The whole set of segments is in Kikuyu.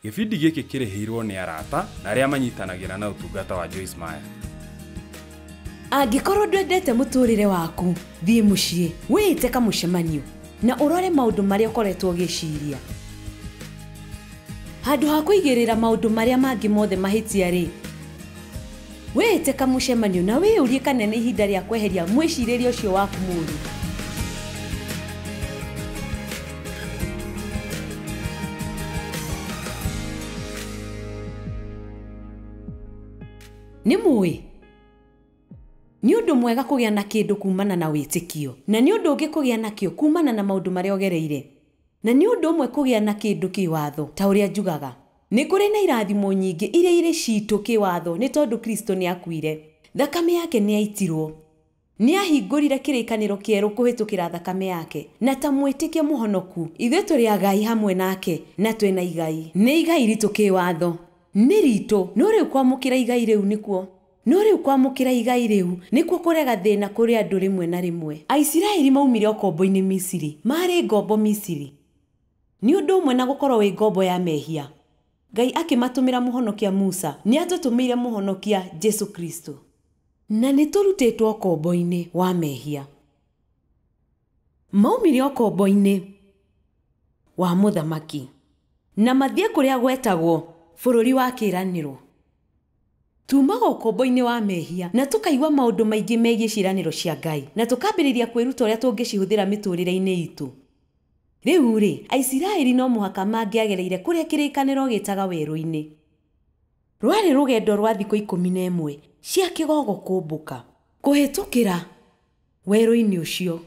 Gĩbindi gĩkĩ kĩrĩhĩirwo nĩ arata na arĩa manyitanagĩra na ũtungata wa Joyce Meyer. Angĩkorwo ndwendete mũtũrĩre waku, thiĩ mũciĩ, wĩĩte kamũcemanio na ũrore maũndũ marĩa ũkoretwo ũgĩciria. Handũ ha kũigĩrĩra maũndũ marĩa mangĩ mothe mahĩtia rĩ, wĩĩte kamũcemanio na wĩyũrie kana nĩ ihinda rĩa kweheria mwĩcirĩrie ũcio waku mũũru. Nĩ mũĩ nĩ ũndũ mwega kũgĩa na kĩndũ kumana na wĩtĩkio, na nĩ ũndũ ũngĩ kũgĩa nakĩo kumana na maũndũ marĩa ũgereire, na nĩ ũndũ ũmwe kũgĩa na kĩndũ kĩwatho ta ũrĩa njugaga. Nĩ kũrĩ na irathimo nyingĩ iria irĩ citũ kĩwatho nĩ tondũ Kristo nĩ akuire. Thakame yake nĩ yaitirwo. Nĩ ahingũrire kĩrĩkanĩro kĩerũ kũhĩtũkĩra thakame yake, na ta mwĩtĩkia mũhonoku ithuĩ tũrĩ agai hamwe nake na twĩna igai. Nĩ igai ritũ kĩwatho, nĩ ritũ, no rĩu kwamũkĩra igai rĩu nĩkuo. No rĩu kwamũkĩra igai rĩu nĩkuo kũrega thĩna kũrĩ andũ rĩmwe na rĩmwe. Aisiraeli maumire ũkombo-inĩ Misiri, marĩ ngombo Misiri. Nĩ ũndũ ũmwe na gũkorwo wĩ ngombo ya mehia. Ngai akĩmatũmĩra mũhonokia Musa, nĩ atũtũmĩire mũhonokia Jesu Kristo. Na nĩ tũrutĩtwo ũkombo-inĩ wa mehia. Maumire ũkombo-inĩ wa mũthamaki na mathiĩ kũrĩa gwetagwo bũrũri wa kĩĩranĩro. Tumaga ũkombo-inĩ wa mehia na tũkaigua maũndũ maingĩ megiĩ ciĩranĩro cia Ngai na tũkambĩrĩria kwĩruta ũrĩa tũngĩcihũthĩra mĩtũrĩre-inĩ itũ. Rĩu rĩ, Aisiraeli no mũhaka mangĩagereire kũrĩa kĩrĩkanĩro gĩtaga werũ-inĩ. Rwarĩ rũgendo rwa thikũ 11 cia kĩgogo kũmbũka kũhĩtũkĩra werũ-inĩ ũcio.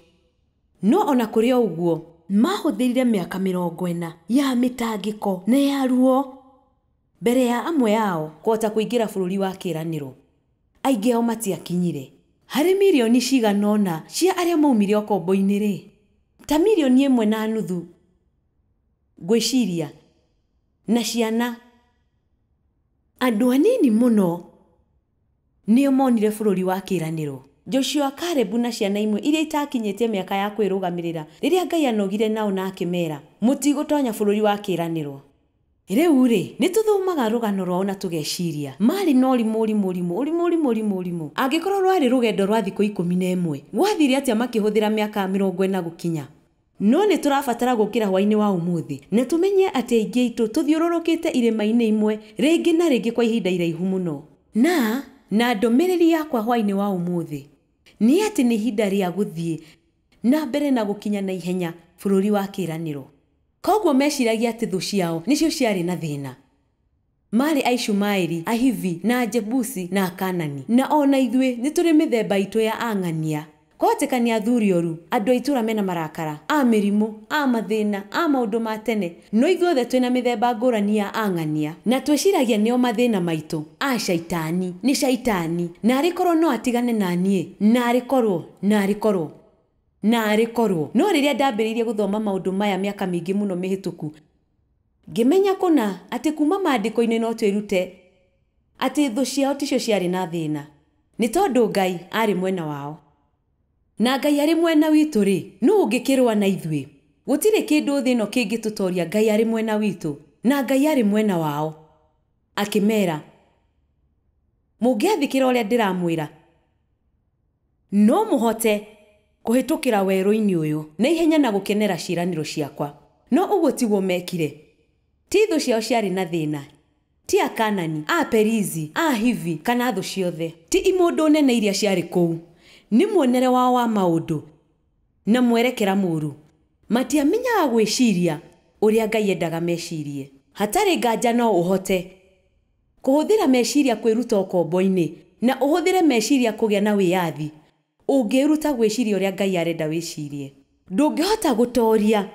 No ona kũrĩ o ũguo, mahũthĩrire mĩaka 40 ya mĩtangĩko na ya ruo mbere ya amwe ao kũhota kũingĩra bũrũri wa kĩĩranĩro. Aingĩ ao matiakinyire. Harĩ mirioni cigana ũna cia arĩa maumire ũkombo-inĩ rĩ, ta mirioni 1.5 ngwĩciria, na ciana andũ anini mũno nĩo monire bũrũri wa kĩĩranĩro. Joshua, Kalebu na ciana imwe iria itakinyĩtie mĩaka ya kwĩrũgamĩrĩra rĩrĩa Ngai anogire nao na akĩmeera mũtigũtonya bũrũri wa kĩĩranĩro. Rĩu rĩ, nĩ tũthomaga rũgano rwao na tũgeciria marĩ na ũrimũ ũrimũ ũrimũ ũrimũ ũrimũ ũrimũ ũrimũ. Angĩkorwo rwarĩ rũgendo rwa thikũ 11, gwathire atĩa makĩhũthĩra mĩaka 40 gũkinya? No nĩ tũrabatara gũkĩra hwaĩ-inĩ wa ũmũthĩ na tũmenye atĩ aingĩ aitũ tũthiũrũrũkĩte irĩma-inĩ imwe rĩngĩ na rĩngĩ kwa ihinda iraihu mũno. Na ndũmĩrĩri yakwa hwaĩ-inĩ wa ũmũthĩ nĩ atĩ nĩ ihinda rĩa gũthiĩ na mbere na gũkinya na ihenya bũrũri wa kĩĩranĩro. Koguo meciragia atĩ thũ ciao nĩcio ciarĩ na thĩna. Marĩ Aishumaeli, Ahivi na Ajebusi na Akanani. Na ona ithuĩ nĩ tũrĩ mĩthemba itũ ya ang'ania. Kwahoteka nĩ athuri oru, andũ a itũũra mena marakara, a mĩrimũ, a mathĩna, a maũndũ ma tene. No ithuothe twĩna mĩthemba ngũrani ya ang'ania. Na twĩciragia nĩo mathĩna maitũ. A shaitani, nĩ shaitani. Na arĩ korwo no atigane na niĩ. Na arĩ korwo, na arĩ korwo. Na arĩ korwo. No rĩrĩa ndambĩrĩirie gũthoma maũndũ maya mĩaka mĩingĩ mũno mĩhĩtũku, ngĩmenya kũna atĩ kuma maandĩko-inĩ no twĩrute atĩ thũ ciao ticio ciarĩ na thĩna. Nĩ tondũ Ngai arĩ mwena wao. Na Ngai arĩ mwena witũ rĩ, nũ ũngĩkĩrũa na ithuĩ? Gũtirĩ kĩndũ thĩ ĩno kĩngĩtũtoria Ngai arĩ mwena witũ, na Ngai arĩ mwena wao. Akĩmeera, mũngĩathĩkĩra ũrĩa ndĩramwĩra, no mũhote kũhĩtũkĩra werũ-inĩ ũyũ na ihenya na gũkenera ciĩranĩro ciakwa. No ũguo tiguo mekire. Ti thũ ciao ciarĩ na thĩna, ti Akanani, a Perizi, a Hivi kana thũ ciothe, ti imũndũ nene iria ciarĩ kũu. Nĩ muonere wao wa maũndũ na mwerekera mũũru. Matiamenyaga gwĩciria ũrĩa Ngai endaga mecirie. Hatarĩ nganja no ũhote kũhũthĩra meciria kwĩruta ũkombo-inĩ na ũhũthĩre meciria kũgĩa na wĩyathi ũngĩĩruta gwĩciria ũrĩa Ngai arenda wĩcirie. Ndũngĩhota gũtoria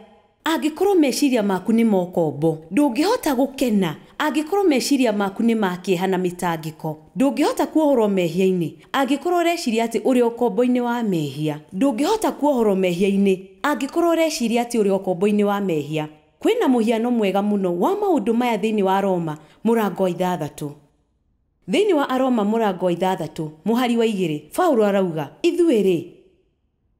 angĩkorwo meciria maku nĩ ma ũkombo. Ndũngĩhota gũkena angĩkorwo meciria maku nĩ ma kĩeha na mĩtangĩko. Ndũngĩhota kuohorwo mehia-inĩ angĩkorwo ũreciria atĩ ũrĩ ũkombo-inĩ wa mehia. Ndũngĩhota kuohorwo mehia-inĩ angĩkorwo ũreciria atĩ ũrĩ ũkombo-inĩ wa mehia. Kwĩna mũhiano mwega mũno wa maũndũ maya thĩinĩ wa Roma mũrango wa 6. Thĩinĩ wa Aroma mũrango wa 6 mũhari wa 2, Paũlũ arauga, ithuĩ rĩ,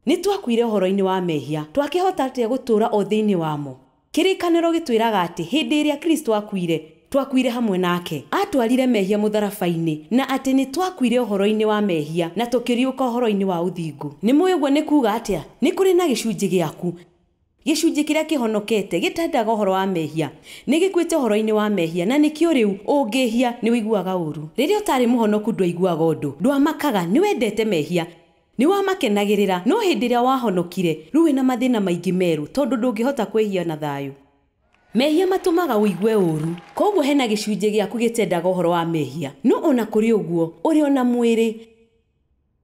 nĩ twakuire ũhoro-inĩ wa mehia, twakĩhota atĩa gũtũũra o thĩinĩ wamo? Kĩrĩkanĩro gĩtwĩraga atĩ hĩndĩ ĩrĩa Kristo akuire, twakuire hamwe nake. Atwarire mehia mũtharaba-inĩ, na atĩ nĩ twakuire ũhoro-inĩ wa mehia na tũkĩriũka ũhoro-inĩ wa ũthingu. Nĩ mũĩ ũguo nĩ kuuga atĩa? Nĩ kũrĩ na gĩcunjĩ gĩaku, gĩcunjĩ kĩrĩa kĩhonokete gĩtendaga ũhoro wa mehia, nĩ gĩkuĩte ũhoro-inĩ wa mehia, na nĩkĩo rĩu ũngĩhia nĩ ũiguaga ũru. Rĩrĩa ũtarĩ mũhonoku ndwaiguaga ũndũ, ndwamakaga, nĩ wendete mehia, nĩ wamakenagĩrĩra, no hĩndĩ ĩrĩa wahonokire rĩu wĩna mathĩna maingĩ merũ tondũ ndũngĩhota kwĩhia na thayũ. Mehia matũmaga ũigue ũru, koguo hena gĩcunjĩ gĩaku gĩtendaga ũhoro wa mehia. No ona kũrĩ ũguo, ũrĩ ona mwĩrĩ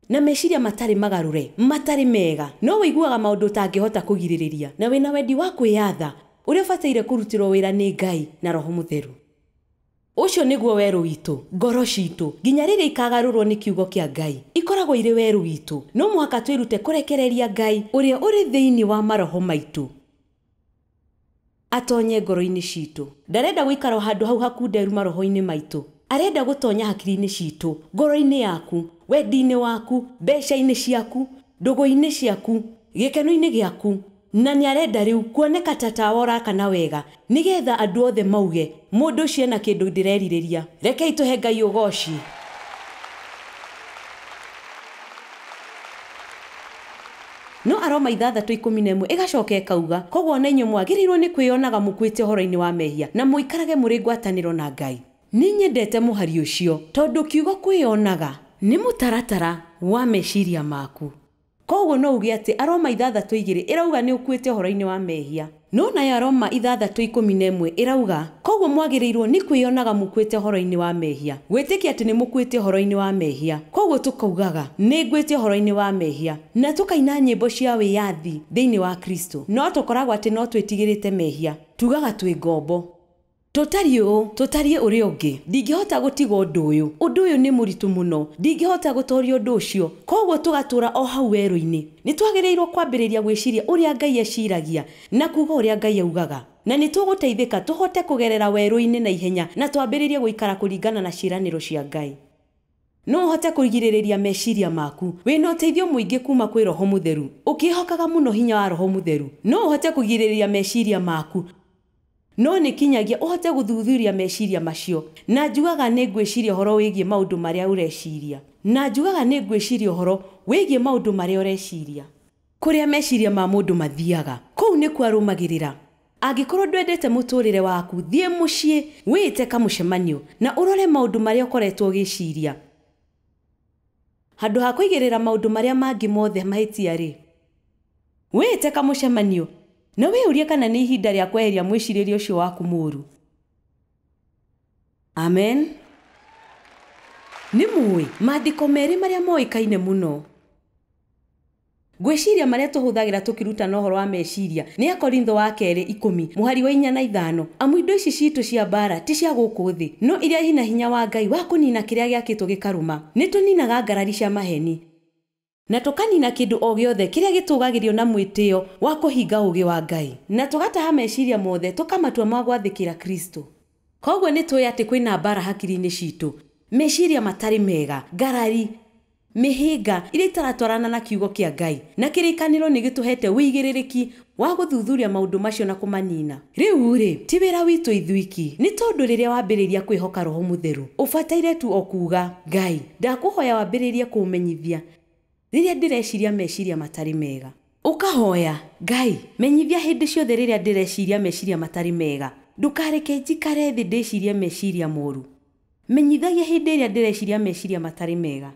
na meciria matarĩ magarũre, matarĩ mega, no ũiguaga maũndũ ũtangĩhota kũgirĩrĩria, na wĩna wendi wa kwĩyatha ũrĩa ũbataire kũrutĩrwo wĩra nĩ Ngai na Roho Mũtheru. Ũcio nĩguo werũ witũ, ngoro citũ, nginya rĩrĩa ikagarũrwo nĩ kiugo kĩa Ngai, ikoragwo irĩ werũ witũ. No mũhaka twĩrute kũrekereria Ngai ũrĩa ũrĩ thĩinĩ wa maroho maitũ atonye ngoro-inĩ citũ. Ndarenda gũikara handũ hau hakunderu maroho-inĩ maitũ, arenda gũtonya hakiri-inĩ citũ, ngoro-inĩ yaku, wendi-inĩ waku, mbeca-inĩ ciaku, ndũgũ-inĩ ciaku, gĩkeno-inĩ gĩaku. Na nĩ arenda rĩu kuoneka ta tawa ũrakana wega, nĩgetha andũ othe mauge mũndũ ũcio ena kĩndũ ndĩrerirĩria. Rekei tũhe Ngai ũgoci. No Aroma 6:11 ĩgacoka ĩkauga, koguo na inyuĩ mwagĩrĩirwo nĩ kwĩyonaga mũkuĩte ũhoro-inĩ wa mehia na mũikarage mũrĩ ngwatanĩro na Ngai. Nĩ nyendete mũhari ũcio tondũ kiugo kwĩyonaga nĩ mũtaratara wa meciria maku. Koguo no uge atĩ Aroma 6:2 ĩrauga nĩ ũkuĩte ũhoro-inĩ wa mehia. No nayo Aroma 6:11 ĩrauga, koguo mwagĩrĩirwo nĩ kwĩyonaga mũkuĩte ũhoro-inĩ wa mehia. Gwĩtĩkia atĩ nĩ mũkuĩte ũhoro-inĩ wa mehia. Koguo tũkaugaga nĩ ngwĩte ũhoro-inĩ wa mehia, na tũkaina nyĩmbo cia wĩyathi thĩinĩ wa Kristo. No tũkoragwo atĩ no twĩtigĩrĩte mehia, tugaga twĩ ngombo. Tũtariĩ ũũ, tũtariĩ ũrĩa ũngĩ. Ndingĩhota gũtiga ũndũ ũyũ, ũndũ ũyũ nĩ mũritũ mũno, ndingĩhota gũtooria ũndũ ũcio. Koguo tũgatũra o hau werũ-inĩ. Nĩ twagĩrĩirwo kwambĩrĩria gwĩciria ũrĩa Ngai eciragia na kuuga ũrĩa Ngai augaga, na nĩ tũgũteithĩka tũhote kũgerera werũ-inĩ na ihenya na twambĩrĩrie gũikara kũringana na ciĩranĩro cia Ngai. No ũhote kũgirĩrĩria meciria maku wĩna ũteithio mũingĩ kuma kwĩ Roho Mũtheru, ũkĩhokaga mũno hinya wa Roho Mũtheru. No ũhote kũgirĩrĩria meciria maku, no nĩ kinyagia ũhote gũthuthuria meciria macio. Na njugaga nĩ ngwĩciria ũhoro wĩgiĩ maũndũ marĩa ũreciria. Na njugaga nĩ ngwĩciria ũhoro wĩgiĩ maũndũ marĩa ũreciria. Kũrĩa meciria ma mũndũ mathiaga, kũu nĩkuo arũmagĩrĩra. Angĩkorwo ndwendete mũtũrĩre waku, thiĩ mũciĩ wĩĩte kamũcemanio na ũrore maũndũ marĩa ũkoretwo ũgĩciria. Handũ ha kũigĩrĩra maũndũ marĩa mangĩ mothe mahĩtia rĩ, wĩĩte kamũcemanio na wĩyũrie kana nĩ ihinda rĩa kweheria mwĩcirĩrie ũcio waku mũũru. Amen. Nĩ mũĩ maandĩko merĩ marĩa moĩkaine mũno ngwĩciria marĩa tũhũthagĩra tũkĩrutana ũhoro wa meciria nĩ Akorintho wa kerĩ 10 mũhari wa 4 na 5. Amu indo ici citũ cia mbara ti cia gũkũ thĩ, no iria ina hinya wa Ngai wa kũnina kĩrĩa gĩakĩtwo gĩkarũma. Nĩ tũninaga ngarari cia maheni na tũkanina kĩndũ o gĩothe kĩrĩa gĩtũgagĩrio na mwĩtĩo wa kũhinga ũũgĩ wa Ngai, na tũgataha meciria mothe tũkamatua ma gwathĩkĩra Kristo. Koguo nĩ tũĩ atĩ kwĩna mbara hakiri-inĩ citũ, meciria matarĩ mega, ngarari, mĩhĩnga iria itaratwarana na kiugo kĩa Ngai, na kĩrĩkanĩro nĩ gĩtũhete wĩigĩrĩrĩki wa gũthuthuria maũndũ macio na kũmanina. Rĩu rĩ, ti wĩra witũ ithuiki, nĩ tondũ rĩrĩa wambĩrĩria kwĩhoka Roho Mũtheru, ũbataire tu o kuuga, Ngai, ndakũhoya wambĩrĩrie kũũmenyithia rĩrĩa ndĩreciria meciria matarĩ mega. Ũkahoya, Ngai, menyithia hĩndĩ ciothe rĩrĩa ndĩreciria meciria matarĩ mega. Ndũkareke njikare thĩ ndĩcirie meciria moru. Menyithagia hĩndĩ ĩrĩa ndĩreciria meciria matarĩ mega.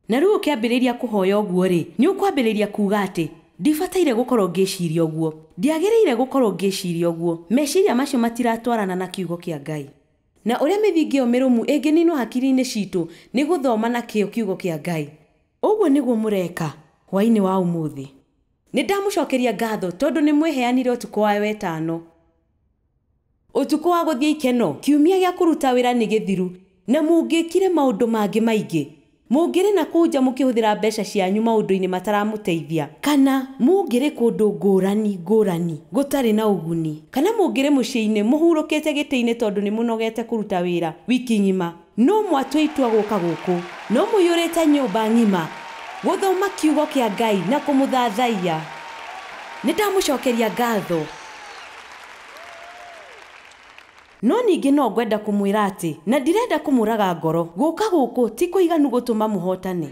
Na rĩu ũkĩambĩrĩria kũhoya ũguo rĩ, nĩ ũkwambĩrĩria kuuga atĩ ndibataire gũkorwo ngĩciria ũguo, ndiagĩrĩire gũkorwo ngĩciria ũguo. Meciria macio matiratwarana na kiugo kĩa Ngai. Na ũrĩa mĩthingi ĩyo mĩrũmu ĩngĩninwo hakiri-inĩ citũ nĩ gũthoma na kĩyo kiugo kĩa Ngai. Ũguo nĩguo mũreka hwaĩ-inĩ wa ũmũthĩ. Nĩ ndamũcokeria ngatho tondũ nĩ mwĩheanire ũtukũ wa wetano, ũtukũ wa gũthiĩ ikeno. Kiumia gĩa kũruta wĩra nĩ gĩthiru, na mũngĩkire maũndũ mangĩ maingĩ. Mũngĩrĩ na kũu nja mũkĩhũthĩra mbeca cianyu maũndũ-inĩ mataramũteithia, kana mũngĩrĩ kũndũ ngũrani ngũrani gũtarĩ na ũguni, kana mũngĩrĩ mũciĩ-inĩ mũhurũkĩte gĩtĩ-inĩ tondũ nĩ mũnogete kũruta wĩra wiki ng'ima. No mwatue itua gũka gũkũ, no mũiyũrĩte nyũmba ng'ima gũthoma kiugo kĩa Ngai na kũmũthathaiya. Nĩ ndamũcokeria ngatho. No ningĩ no ngwenda kũmwĩra atĩ, na ndirenda kũmũraga ngoro, gũka gũkũ ti kũiganu gũtũma mũhotane.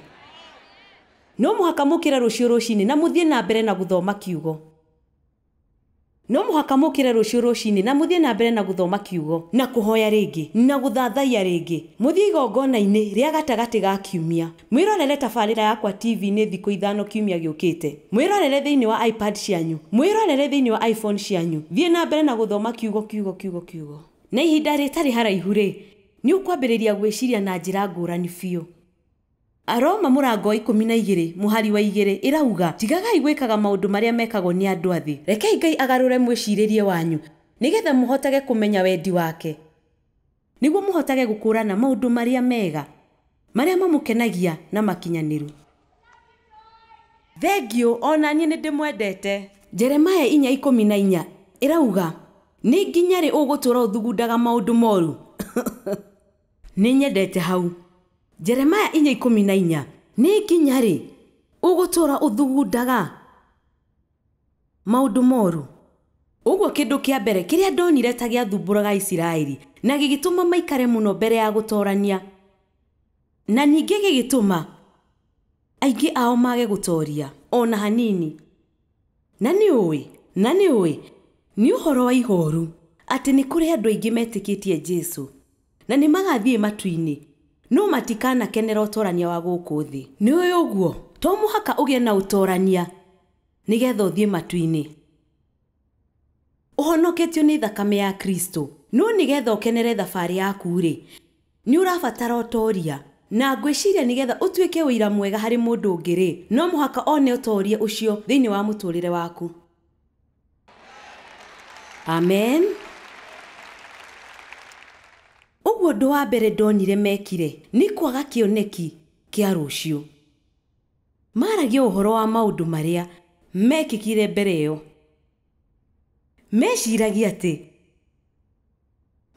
No mũhaka mũkĩre rũciũ rũcinĩ na mũthiĩ na mbere na gũthoma kiugo. No mũhaka mũkĩre rũciũ rũcinĩ na mũthiĩ na mbere na gũthoma kiugo, na kũhoya rĩngĩ, na gũthathaiya rĩngĩ. Mũthiĩ igongona-inĩ rĩa gatagatĩ ga kiumia. Mwĩrorere tabarĩra yakwa TV-inĩ thikũ 5 kiumia gĩũkĩte. Mwĩrorere thĩinĩ wa iPad cianyu. Mwĩrorere thĩinĩ wa iPhone cianyu. Thiĩ na mbere na gũthoma kiugo kiugo kiugo kiugo. Na ihinda rĩtarĩ haraihu rĩ, nĩ ũkwambĩrĩria gwĩciria na njĩra ngũrani biũ. Aroma mũrango 12 mũhari wa 2 ĩrauga, tigagai gwĩkaga maũndũ marĩa mekagwo nĩ andũ a thĩ. Rekei Ngai agarũre mwĩcirĩrie wanyu nĩgetha mũhotage kũmenya wendi wake, nĩguo mũhotage gũkũũrana maũndũ marĩa mega, marĩa mamũkenagia na makinyanĩru. Thengiũ, ona niĩ nĩndĩmwendete. Jeremaya 4:14 ĩrauga, nĩ nginya rĩ ũgũtũũra ũthugundaga maũndũ moru? Nĩ nyendete hau. Jeremaya 4:14, nĩ nginya rĩ ũgũtũũra ũthugundaga maũndũ moru? Ũguo kĩndũ kĩa mbere kĩrĩa ndonire ta gĩathumbũraga Isiraeli na gĩgĩtũma maikare mũno mbere ya gũtoorania, na ningĩ gĩgĩtũma aingĩ ao mage gũtooria ona hanini. Na nĩ ũĩ nĩ ũhoro wa ihoru atĩ nĩ kũrĩ andũ aingĩ metĩkĩtie Jesũ na nĩ magathiĩ matu-inĩ, no matikanakenera ũtoorania wa gũkũ thĩ. Nĩ ũĩ ũguo? To mũhaka ũgĩe na ũtoorania nĩgetha ũthiĩ matu-inĩ. Ũhonoketio nĩ thakame ya Kristo, no nĩgetha ũkenere thabarĩ yaku rĩ, nĩ ũrabatara ũtooria. Na ngwĩciria nĩgetha ũtuĩke ũira mwega harĩ mũndũ ũngĩ rĩ, no mũhaka one ũtooria ũcio thĩinĩ wa mũtũũrĩre waku. Amen. Ũguo ũndũ wa mbere ndonire mekire nĩ kwaga kĩoneki kĩa rũciũ. Maragia ũhoro wa maũndũ marĩa mekĩkire mbere ĩyo. Meciragia atĩ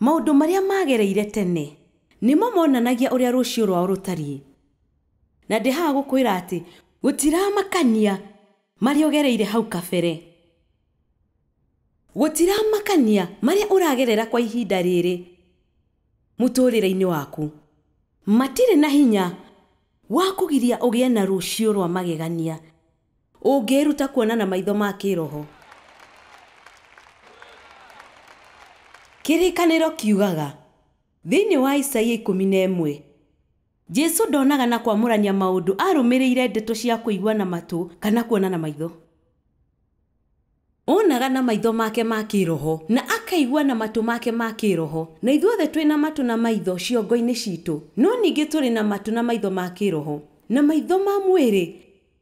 maũndũ marĩa magereire tene nĩmo monanagia ũrĩa rũciũ rwao rũtariĩ. Na ndĩ haha gũkwĩra atĩ gũtiramakania marĩa ũgereire hau kabere. Gũtiramakania marĩa ũragerera kwa ihinda rĩrĩ mũtũũrĩre-inĩ waku. Matirĩ na hinya wa kũgiria ũgĩe na rũciũ rwa magegania ũngĩĩruta kuona na maitho ma kĩroho. Kĩrĩkanĩro kiugaga thĩinĩ wa Isaia 11, Jesũ ndonaga na kwamũrania maũndũ arũmĩrĩire ndeto cia kũigua na matũ kana kuona na maitho. Onaga na maitho make ma kĩroho na akaigua na matũ make ma kĩroho. Na ithuothe twĩ na matũ na maitho ciongo-inĩ citũ, no ningĩ tũrĩ na matũ na maitho ma kĩroho. Na maitho ma mwĩrĩ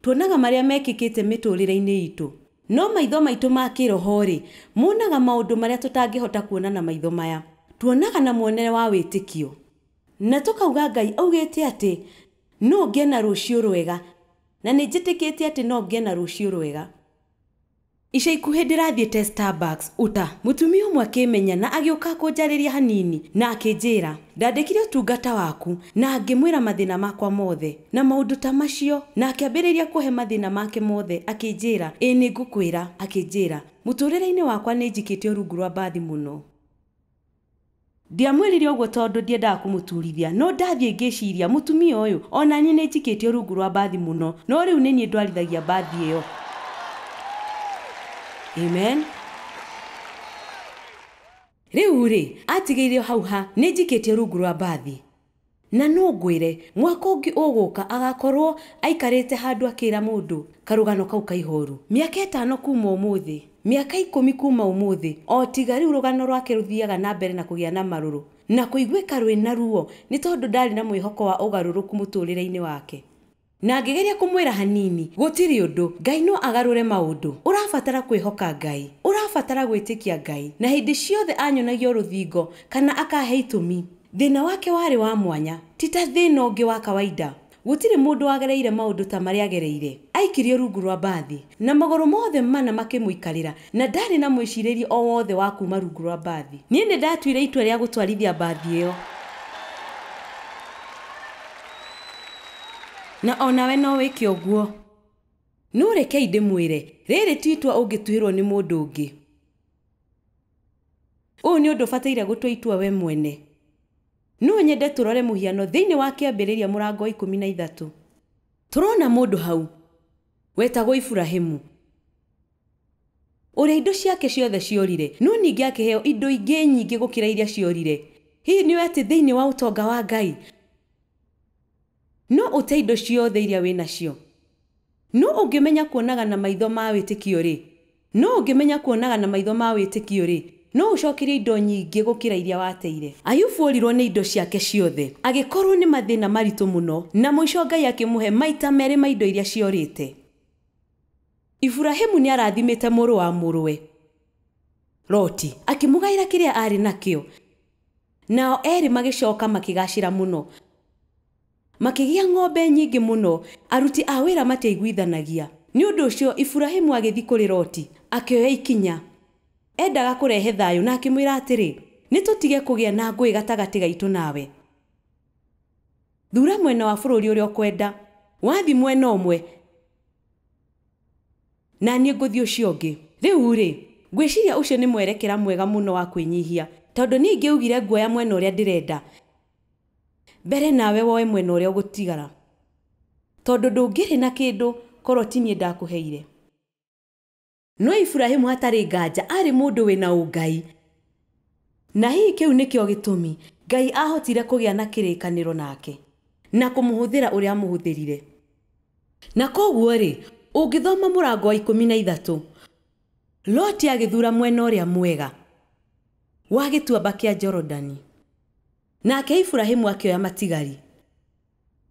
tuonaga marĩa mekĩkĩte mĩtũũrĩre-inĩ itũ, no maitho maitũ ma kĩroho rĩ, monaga maũndũ marĩa tũtangĩhota kuona na maitho maya. Tuonaga na muonere wa wĩtĩkio, na tũkauga Ngai augĩte atĩ no ngĩe na rũciũ rwega, na nĩ njĩtĩkĩtie atĩ no ngĩe na rũciũ rwega. Ica ikuhĩ ndĩrathiĩte Starbucks Uta, mũtumia ũmwe akĩmenya na agĩũka kũnjarĩria hanini na akĩnjĩra ndandĩkire ũtungata waku, na ngĩmwĩra mathĩna makwa mothe na maũndũ ta macio, na akĩambĩrĩria kũhe mathĩna make mothe. Akĩnjĩra ĩĩ nĩ ngũkwĩra, akĩnjĩra mũtũũrĩre-inĩ wakwa nĩ njikĩtio rungu rwa mbathi mũno. Ndiamwĩrire ũguo tondũ ndiendaga kũmũturithia, no ndathiĩ ngĩciria mũtumia ũyũ ona niĩ nĩ njikĩtio rungu rwa mbathi mũno, no rĩu nĩ niĩ ndwarithagia mbathi ĩyo. Amen. Rĩu rĩ, atigĩire hau ha nĩ njikĩtio rungu rwa mbathi. Na no ngwĩre mwaka ũngĩ ũgũka agakorwo aikarĩte handũ akĩra mũndũ karũgano kau ka ihoru. Mĩaka 5 kuma ũmũthĩ, mĩaka 10 kuma ũmũthĩ, o tiga rĩu rũgano rwake rũthiaga na mbere na kũgĩa na marũrũ na kũiguĩka rwĩna ruo nĩ tondũ ndarĩ na mwĩhoko wa ũgarũrũku mũtũũrĩre-inĩ wake. Na ngĩgeria kũmwĩra hanini, gũtirĩ ũndũ, Ngai no agarũre maũndũ. Ũrabatara kwĩhoka Ngai, ũrabatara gwĩtĩkia Ngai, na hĩndĩ ciothe anyonagia rũthingo kana akahe itũmi. Thĩna wake warĩ wa mwanya, ti ta thĩna ũngĩ wa kawaida. Gũtirĩ mũndũ wagereire maũndũ ta marĩa agereire. Aikirio rungu rwa mbathi na magũrũ mothe mana makĩmũikarĩra, na ndarĩ na mwĩcirĩrie o wothe wa kuma rungu rwa mbathi. Niĩ nĩ ndatuire itua rĩa gũtwarithia mbathi ĩyo, na onawe no wĩke ũguo. No rekei ndĩmwĩre, rĩrĩ ti itua ũngĩtuĩrwo nĩ mũndũ ũngĩ. Ũyũ nĩ ũndũ ũbataire gũtua itua we mwene. No nyende tũrore mũhiano thĩinĩ wa Kĩambĩrĩria mũrango wa 13. Tũrona mũndũ hau wetagwo Iburahĩmu, ũrĩa indo ciake ciothe ciorire, no ningĩ akĩheo indo ingĩ nyingĩ gũkĩra iria ciorire. Hihi nĩũĩ atĩ thĩinĩ wa ũtonga wa Ngai no ũte indo ciothe iria wĩ nacio? No ũngĩmenya kuonaga na maitho ma wĩtĩkio rĩ, no ũngĩmenya kuonaga na maitho ma wĩtĩkio rĩ, no ũcokerie indo nyingĩ gũkĩra iria wateire. Ayubu orirwo nĩ indo ciake ciothe, agĩkorwo nĩ mathĩna maritũ mũno, na mũico Ngai akĩmũhe maita merĩ ma indo iria ciorĩte. Iburahĩmu nĩ arathimĩte mũrũ wa mũrũwe Loti, akĩmũgaĩra kĩrĩa aarĩ nakĩo. Nao erĩ magĩcoka makĩgacĩra mũno, makĩgĩa ng'ombe nyingĩ mũno. Aruti a wĩra matiaiguithanagia. Nĩ ũndũ ũcio Iburahĩmu agĩthiĩ kũrĩ Loti, akĩoya ikinya. Endaga kũrehe thayũ na akĩmwĩra atĩrĩ, nĩ tũtige kũgĩa na ngũĩ gatagatĩ gaitũ nawe. Thuura mwena wa bũrũri ũrĩa ũkwenda. Wathiĩ mwena ũmwe, na niĩ ngũthiĩ ũcio ũngĩ. Rĩu rĩ, ngwĩciria ũcio nĩ mwerekera mwega mũno wa kwĩnyihia, tondũ niĩ ingĩaugire nguoya mwena ũrĩa ndĩrenda mbere, nawe woe mwena ũrĩa ũgũtigara, tondũ ndũngĩrĩ na kĩndũ korwo ti niĩ ndakũheire. No Iburahĩmu hatarĩ nganja aarĩ mũndũ wĩna ũngai, na hihi kĩu nĩkĩo gĩtũmi Ngai ahotire kũgĩa na kĩrĩkanĩro nake na kũmũhũthĩra ũrĩa amũhũthĩrire. Na koguo rĩ, ũngĩthoma mũrango wa 13, Loti agĩthura mwena ũrĩa mwega wa gĩtuamba kĩa Jorodani, nake Iburahĩmu akĩoya matigari.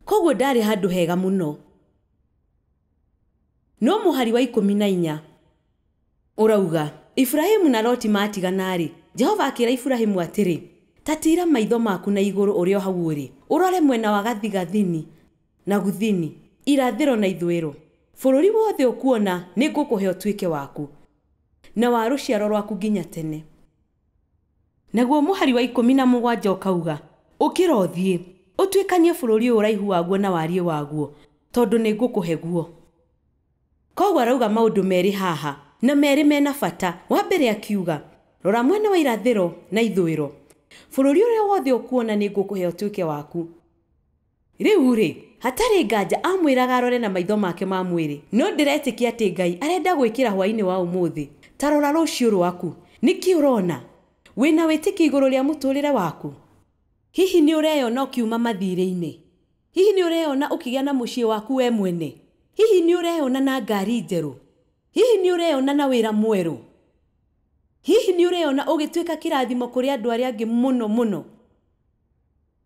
Koguo ndarĩ handũ hega mũno. No mũhari wa 14 ũrauga, Iburahĩmu na Loti matigana-rĩ, Jehova akĩra Iburahĩmu atĩrĩ, ta tiira maitho maku na igũrũ ũrĩ o hau ũrĩ, ũrore mwena wa gathigathini na gũthini, irathĩro na ithũĩro. Bũrũri wothe ũkuona nĩ ngũkũhe ũtuĩke waku na wa rũciaro rwaku nginya tene. Naguo mũhari wa 17 ũkauga, ũkĩra ũthiĩ, ũtuĩkanie bũrũri ũyũ ũraihu waguo na wariĩ waguo, tondũ nĩ ngũkũhe guo. Koguo arauga maũndũ merĩ haha, na merĩ mena bata. Wa mbere akiuga, rora mwena wa irathĩro na ithũĩro, bũrũri ũrĩa wothe ũkuona nĩ ngũkũhe ũtuĩke waku. Rĩu rĩ, hatarĩ nganja amwĩraga arore na maitho make ma mwĩrĩ, no ndĩretĩkia atĩ Ngai arenda gwĩkĩra hwaĩ-inĩ wa ũmũthĩ. Ta rora rũciũ rwaku, nĩkĩ ũrona? Wĩna wĩtĩkio igũrũ rĩa mũtũrĩre waku? Hihi nĩ ũreyona ũkiuma mathirĩ-inĩ? Hihi nĩ ũreyona ũkĩgĩa na mũciĩ waku we mwene? Hihi nĩ ũreyona na ngari njerũ? Hihi nĩ ũreyona na wĩra mwerũ? Hihi nĩ ũreyona ũgĩtuĩka kĩrathimo kũrĩ andũ arĩa angĩ mũno mũno?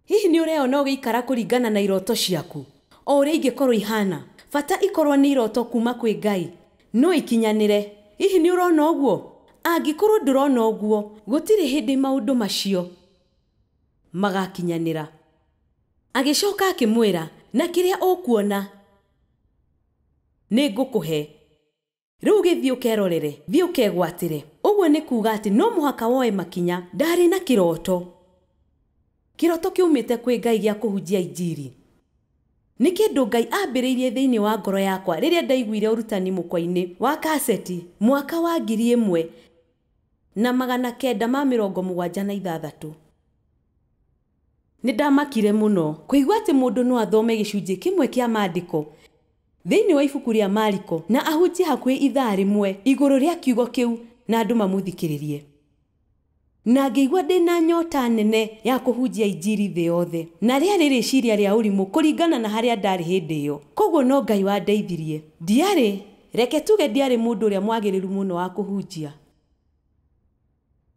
Hihi nĩ ũreyona ũgĩikara kũringana na iroto ciaku o ũrĩa ingĩkorwo ihana? Bata ikorwo nĩ iroto kuma kwĩ Ngai, no ikinyanĩre. Hihi nĩ ũrona ũguo? Angĩkorwo ndũrona ũguo, gũtirĩ hĩndĩ maũndũ macio magakinyanĩra. Agĩcoka akĩmwĩra, na kĩrĩa ũkuona nĩ ngũkũhe. Rĩu gĩthiĩ ũkerorere, thiĩ ũkegwatĩre. Ũguo nĩ kuuga atĩ no mũhaka woe makinya. Ndarĩ na kĩroto. Kĩroto kĩumĩte kwĩ Ngai gĩa kũhunjia injiri. Nĩ kĩndũ Ngai ambĩrĩirie thĩinĩ wa ngoro yakwa rĩrĩa ndaiguire ũrutani mũkwa-inĩ wa kaseti mwaka wa 1976. Nĩ ndamakire mũno kũigua atĩ mũndũ no athome gĩcunjĩ kĩmwe kĩa maandĩko thĩinĩ wa ibuku rĩa Mariko na ahunjie hakuhĩ ithaa rĩmwe igũrũ rĩa kiugo kĩu na andũ mamũthikĩrĩrie. Na ngĩigua ndĩna nyota nene ya kũhunjia injiri thĩ yothe, na rĩarĩ rĩciria rĩa ũrimũ kũringana na harĩa ndarĩ hĩndĩ ĩyo. Koguo no Ngai wandeithirie. Ndiarĩ, reke tuge ndiarĩ mũndũ ũrĩa mwagĩrĩru mũno wa kũhunjia.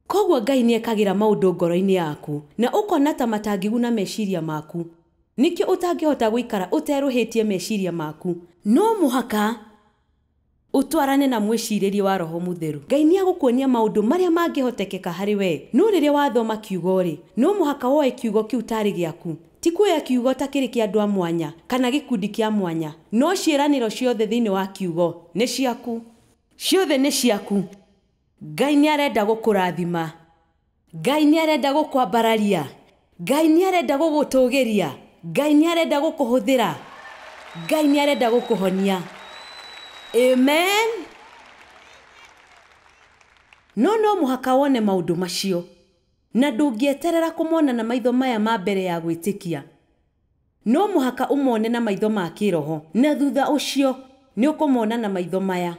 Koguo Ngai nĩ ekagĩra maũndũ ngoro-inĩ yaku na ũkona ta matangĩguna meciria maku. Nĩkĩo ũtangĩhota gũikara ũterũhĩtie meciria maku. No mũhaka ũtwarane na mwĩcirĩrie wa Roho Mũtheru. Ngai nĩ agũkuonia maũndũ marĩa mangĩhotekeka harĩ we. No rĩrĩa wathoma kiugo rĩ, no mũhaka woe kiugo kĩu tarĩ gĩaku. Ti kuoya kiugo ta kĩrĩ kĩa andũ a mwanya kana gĩkundi kĩa mwanya, no ciĩranĩro ciothe thĩinĩ wa kiugo nĩ ciaku. Ciothe nĩ ciaku. Ngai nĩ arenda gũkũrathima. Ngai nĩ arenda gũkwambararia. Ngai nĩ arenda gũgũtũgĩria. Ngai nĩ arenda gũkũhũthĩra. Ngai nĩ arenda gũkũhonia. Amen. No no mũhaka wone maũndũ macio. Na ndũngĩeterera kũmona na maitho maya ma mbere ya gwĩtĩkia. No mũhaka ũmone na maitho ma kĩroho, na thutha ũcio nĩ ũkũmona na maitho maya.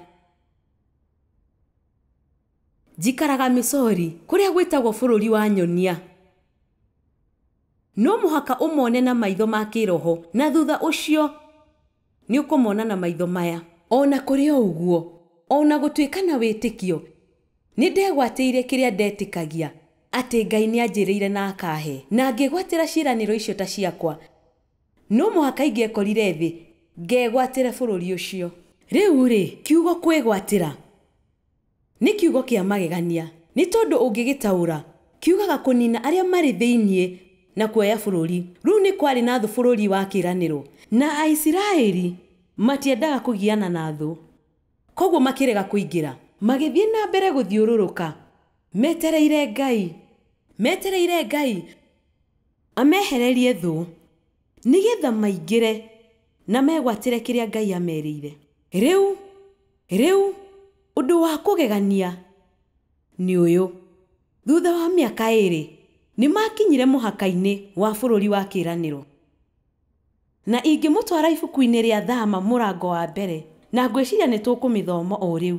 Njikaraga Misori, kũrĩa gwĩtagwo bũrũri wa nyonia. No mũhaka ũmone na maitho ma kĩroho, na thutha ũcio nĩ ũkũmona na maitho maya. Ona kũrĩ o ũguo, ona gũtuĩka na wĩtĩkio, nĩ ndegwatĩire kĩrĩa ndetĩkagia atĩ Ngai nĩ anjĩrĩire na akahe, na ngĩgwatĩra ciĩranĩro icio ta ciakwa. No mũhaka ingĩekorire thĩ ngegwatĩre bũrũri ũcio. Rĩu rĩ, kiugo kwĩgwatĩra nĩ kiugo kĩa magegania, nĩ tondũ ũngĩgĩtaũra kiugaga kũnina arĩa marĩ thĩiniĩ na kuoya bũrũri. Rĩu nĩ kwarĩ na thũ bũrũri wa kĩĩranĩro, na Aisiraeli matiendaga kũgiana na thũ, koguo makĩrega kũingĩra. Magĩthiĩ na mbere gũthiũrũrũka metereire Ngai, metereire Ngai amehererie thũ nĩgetha maingĩre na megwatĩre kĩrĩa Ngai amerĩire. Rĩu ũndũ wa kũgegania nĩ ũyũ: thutha wa mĩaka 2 nĩ makinyire mũhaka-inĩ wa bũrũri wa kĩĩranĩro. Na ingĩmũtwara ibuku-inĩ rĩa Thama mũrango wa mbere, na ngwĩciria nĩ tũkũmĩthoma o rĩu.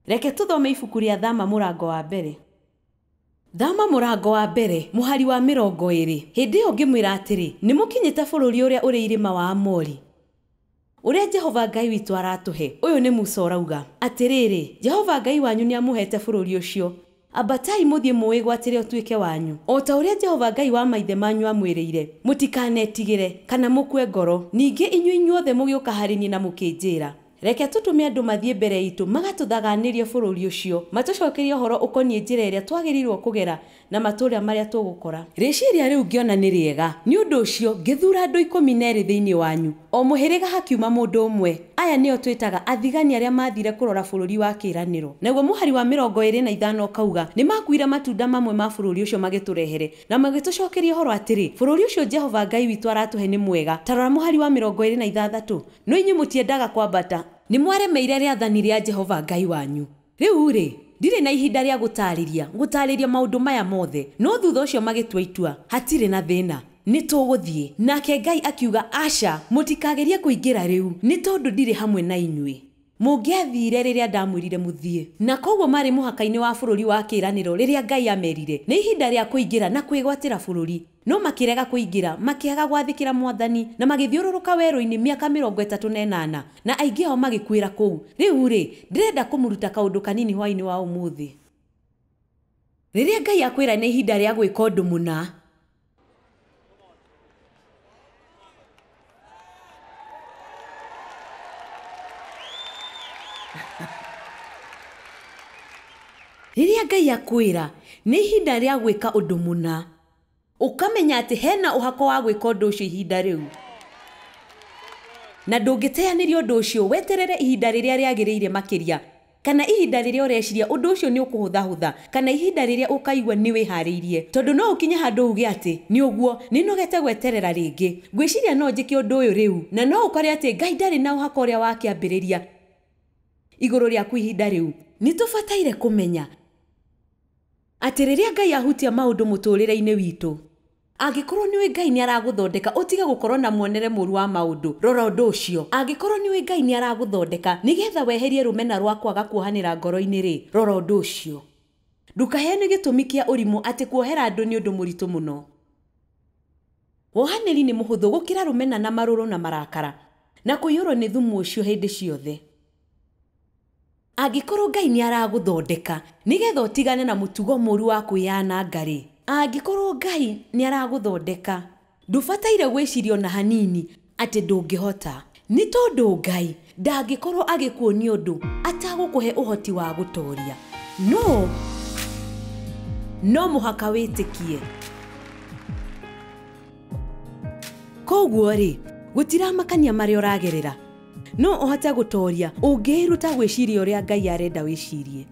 Reke tũthome ibuku rĩa Thama mũrango wa mbere. Thama mũrango wa mbere mũhari wa 20. Hĩndĩ ĩyo ngĩmwĩra atĩrĩ, nĩ mũkinyĩte bũrũri ũrĩa ũrĩ irĩma wa Amori, ũrĩa Jehova Ngai witũ aratũhe. Ũyũ nĩ Musa ũrauga atĩrĩrĩ, Jehova Ngai wanyu nĩamũhete bũrũri ũcio. Ambatai mũthiĩ mũwĩgwatĩre ũtuĩke wanyu, o ta ũrĩa Jehova Ngai wa maithe manyu amwĩrĩire. Mũtikanetigĩre kana mũkue ngoro. Ningĩ inyuĩ inyuothe mũgĩũka harĩ niĩ na mũkĩnjĩra, reke tũtũme andũ mathiĩ mbere itũ magatũthaganĩrie bũrũri ũcio, matũcokerie ũhoro ũkoniĩ njĩra ĩrĩa twagĩrĩirwo kũgera na matũũra marĩa tũgũkora. Rĩciria rĩu ngĩona nĩ rĩega, nĩ ũndũ ũcio ngĩthuura andũ 12 thĩinĩ wanyu, o mũhĩrĩga hakiuma mũndũ ũmwe. Aya nĩo twĩtaga athigani arĩa mathire kũrora bũrũri wa kĩĩranĩro. Naguo mũhari wa 25 ũkauga, nĩ makuire matunda mamwe ma bũrũri ũcio magĩtũrehere, na magĩtũcokeria ũhoro atĩrĩ, bũrũri ũcio Jehova Ngai witũ aratũhe nĩ mwega. Ta rora mũhari wa 26, no inyuĩ mũtiendaga kwambata, nĩ mwaremeire rĩathani rĩa Jehova Ngai wanyu. Rĩu rĩ, ndirĩ na ihinda rĩa gũtarĩria maũndũ maya mothe. No thutha ũcio magĩtua itua, hatirĩ na thĩna, nĩ tũgũthiĩ. Nake Ngai akiuga, aca, mũtikagerie kũingĩra rĩu, nĩ tondũ ndirĩ hamwe na inyuĩ. Mũngĩathire rĩrĩa ndamwĩrire mũthiĩ. Na koguo marĩ mũhaka-inĩ wa bũrũri wa kĩĩranĩro rĩrĩa Ngai amerire nĩ ihinda rĩa kũingĩra na kwĩgwatĩra bũrũri. No makĩrega kũingĩra, makĩaga gwathĩkĩra Mwathani, na magĩthiũrũrũka werũ-inĩ mĩaka 38, na aingĩ ao magĩkuĩra kũu. Rĩu rĩ, ndĩrenda kũmũruta kaũndũ kanini hwaĩ-inĩ wa ũmũthĩ. Rĩrĩa Ngai akwĩra nĩ ihinda rĩa gwĩka ũndũ mũna, rĩrĩa Ngai akwĩra nĩ ihinda rĩa gwĩka ũndũ mũna, ũkamenya atĩ hena ũhako wa gwĩka ũndũ ũcio ihinda rĩu, na ndũngĩteanĩria ũndũ ũcio weterere ihinda rĩrĩa rĩagĩrĩire makĩria, kana ihinda rĩrĩa ũreciria ũndũ ũcio nĩ ũkũhũthahũtha, kana ihinda rĩrĩa ũkaigua nĩ wĩharĩirie, tondũ no ũkinye handũ uge atĩ nĩ ũguo, nĩ nogete gweterera rĩngĩ, ngwĩciria no njĩke ũndũ ũyũ rĩu. Na no ũkore atĩ Ngai ndarĩ na ũhaka ũrĩa wakĩambĩrĩria igũrũ rĩaku ihinda rĩu. Nĩ tũbataire kũmenya atĩ rĩrĩa Ngai ahutia maũndũ mũtũũrĩre-inĩ witũ, angĩkorwo nĩũĩ Ngai nĩ aragũthondeka, ũtige gũkorwo na muonere mũũru wa maũndũ. Rora ũndũ ũcio. Angĩkorwo nĩũĩ Ngai nĩ aragũthondeka nĩgetha weherie rũmena rwa kwaga kuohanĩra ngoro-inĩ rĩ, rora ũndũ ũcio. Ndũkaheane gĩtũmi kĩa ũrimũ atĩ kuohera andũ nĩ ũndũ mũritũ mũno. Wohanĩri nĩ mũhũthũ gũkĩra rũmena na marũrũ na marakara, na kũiyũrwo nĩ thumu ũcio hĩndĩ ciothe. Angĩkorwo Ngai nĩ aragũthondeka nĩgetha ũtigane na mũtugo mũũru wa kwĩyananga rĩ, angĩkorwo Ngai nĩ aragũthondeka, ndũbataire gwĩciria ona hanini atĩ ndũngĩhota. Nĩ tondũ Ngai ndangĩkorwo agĩkuonia ũndũ atagũkũhe ũhoti wa gũtoria. No mũhaka wĩtĩkie. Koguo rĩ, gũtiramakania marĩa ũragerera, no ũhote gũtoria ũngĩĩruta gwĩciria ũrĩa Ngai arenda wĩcirie.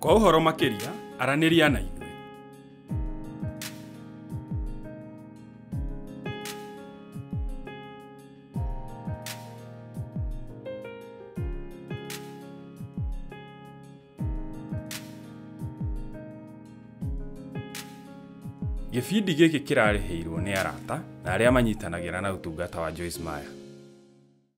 Kwa ũhoro makĩria, aranĩria na ithuĩ. Gĩbindi gĩkĩ kĩrarĩhĩirwo nĩ arata na arĩa manyitanagĩra na ũtungata wa Joyce Meyer.